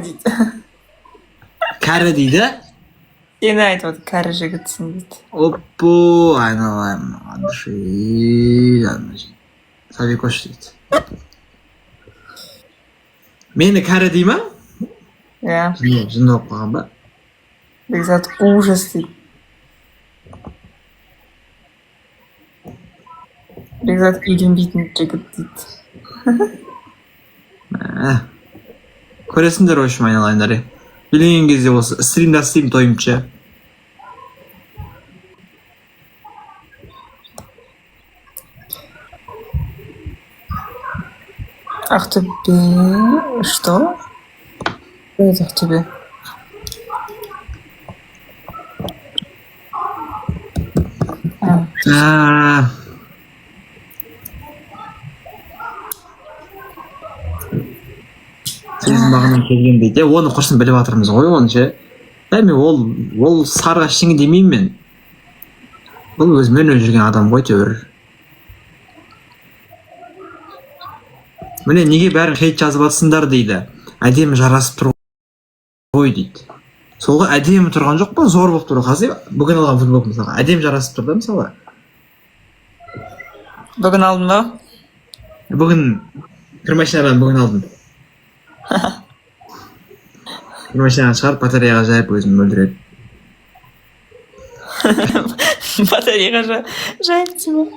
Дейді. Кәрі дейді. Сені айтып отыр, кәрі жігітсің дейді. Оппо, айналайын, от души. Сабикош дейді. Мені кәрі дей ма? Иә. Жынды болып қалған ба? Бекзат ужас дейді. Бекзат үйленбейтін жігіт дейді. Ә. Көресіңдер, в общем, айналайындар, е. Үйленген кезде осы стримда істеймін тойымды ше. Ақтөбе, что? Это Ақтөбе. А, А. Сезім бағынан келген дейді. Е, оны құрсын, біліп жатырмыз ғой оны ше. Ә, мен ол сарға ештеңе демеймін мен. Бұл өзімен өзі жүрген адам ғой әйтеуір. Міне, неге бәрін хейт жазып жатсыңдар дейді. Әдемі жарасып тұр ғой дейді. Сол ғой, әдемі тұрған жоқ па? Зор болып тұр ғой. Қазір бүгін алған футболка, мысалға, әдемі жарасып тұр да, мысалы. Бүгін алдың ба? Бүгін кір машинадан бүгін алдым. Кір машинадан шығарып, батареяға жайып, өзім мөлдіреді. Батареяға жайып деймін.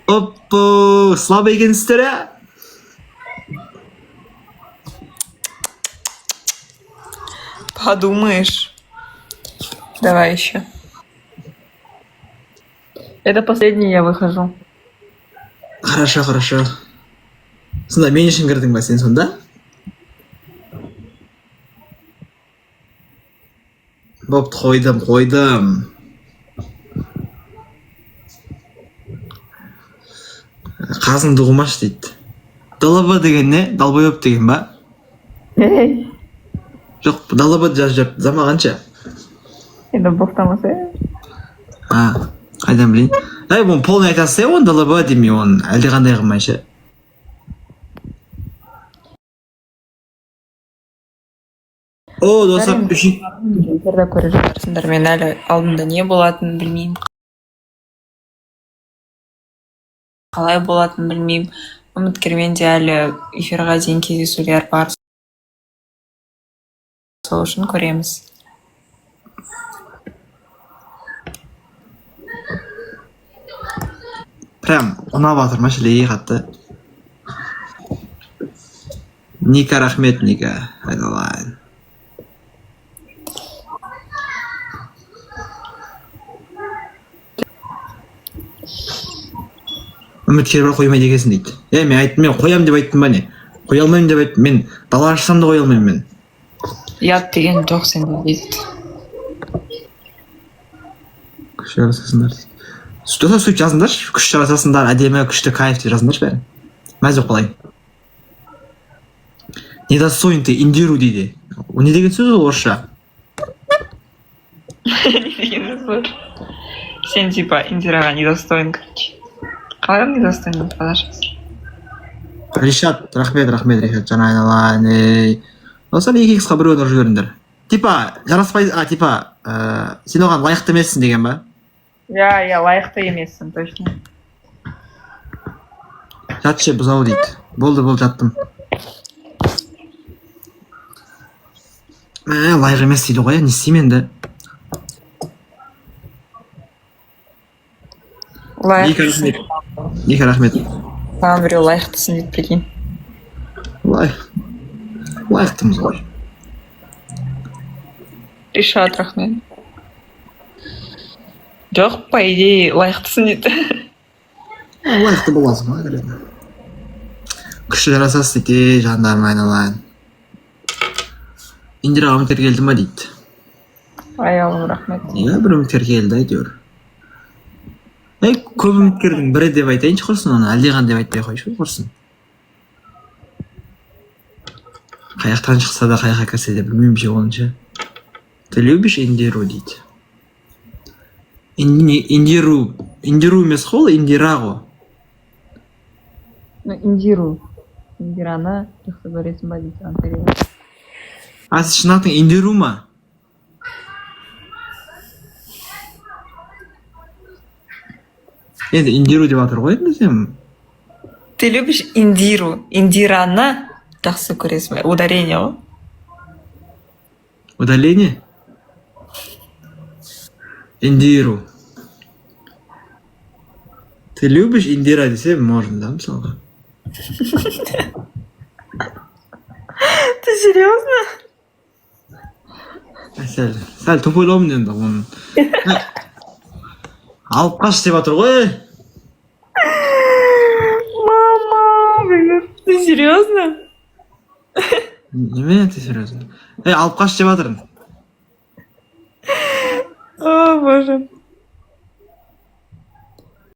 Оппо, слабый екенсіздер, ә? Подумаешь. Давай еще. Это последний, я выхожу. Хорошо, хорошо. Сонда мен үшін кірдің ба сен сонда? Бопты, қойдым, қойдым. Қазыңды қумашы дейді. ДЛБ деген не? Долбоеб деген ба? Эй, Жоқ, ДЛБ жазып жіберіпті да маған ше. Это боқтамаса. А, қайдан білейін? Әй, оны полный айтасыз, иә, оны ДЛБ демей, оны әлдеқандай қылмай ше. О, достар, үшін Эфирде көріп жатырсыңдар, мен әлі алдында не болатынын білмеймін. Қалай болатынын білмеймін. Үміткермен де әлі эфирға дейін кездесулер бар. Сол үшін көреміз. Прям ұнап жатыр ма шілей қатты. Ника, рахмет, Ника, айналайын. Үміткер бар, қоймайды екенсің дейді. Е, мен айттым, мен қоямын деп айттым ба, не? Қоя алмаймын деп айттым. Мен дала ашсам да қоя алмаймын мен. Ұят деген жоқ сенде дейді. Күш жарасасыңдар дейді. Достар, сөйтіп жазыңдаршы: күш жарасасыңдар, әдемі, күшті, кайф деп жазыңдаршы бәрін. Мәз болып қалайын. Недостоин ты Индиру дейді. О, не деген сөз ол орысша? Не деген сөз? Сен типа Индираға недостоин, короче. Қалай недостоин қазақшасы? Ришат, рахмет, рахмет, Ришат, жан айналайын, ей. Достар, екі иксқа біреуін ұрып жіберіңдер. Типа жараспай, а, типа сен оған лайықты емессің деген ба? Иә, лайықты емессің, точно. Жатшы, бұзау дейді. Болды, болды, жаттым. Мә, лайық емес дейді ғой, иә, не істеймін енді? Ника, Лайықтысың. рахмет. Ника, рахмет. Саған біреу лайықтысың дейді, прикинь. Лайық, лайықтымыз ғой. Ришат, рахмет. Жоқ, по идее, лайықтысың дейді. Ә, лайықты боласың ғой, конкретно. Күшті жарасасыз дейді. Ей, жандарым, айналайын. Индираға үміткер келді ма дейді. Аяулым, рахмет. Иә, бір үміткер келді әйтеуір. Ей, көп үміткердің бірі деп айтайыншы құрсын, оны әлдеқандай деп айтпай ақ қояйыншы құрсын. Қай жақтан шықса да, қай жаққа кірсе де, білмеймін ше оны ше. Ты любишь Индиру дейді. Индиру, Индиру емес қой ол, Индира ғой. Ну, Индиру. Индираны жақсы көресің ба дейді саған, Дариға. А, сіз шын атың Индиру ма? Енді Индиру деп жатыр ғой енді сен. Ты любишь Индиру? Индираны жақсы көресің ба? Ударение ғой. Удаление. Индиру. Ты любишь Индира десе, можно, да, мысалға. Ты серьезно? Сәл сәл тупойлаумын енді оны. Алып қаш деп жатыр ғой. Мама, блин, ты серьезно? Неме, ты серьезно? Ей, алып қаш деп жатыр. О боже.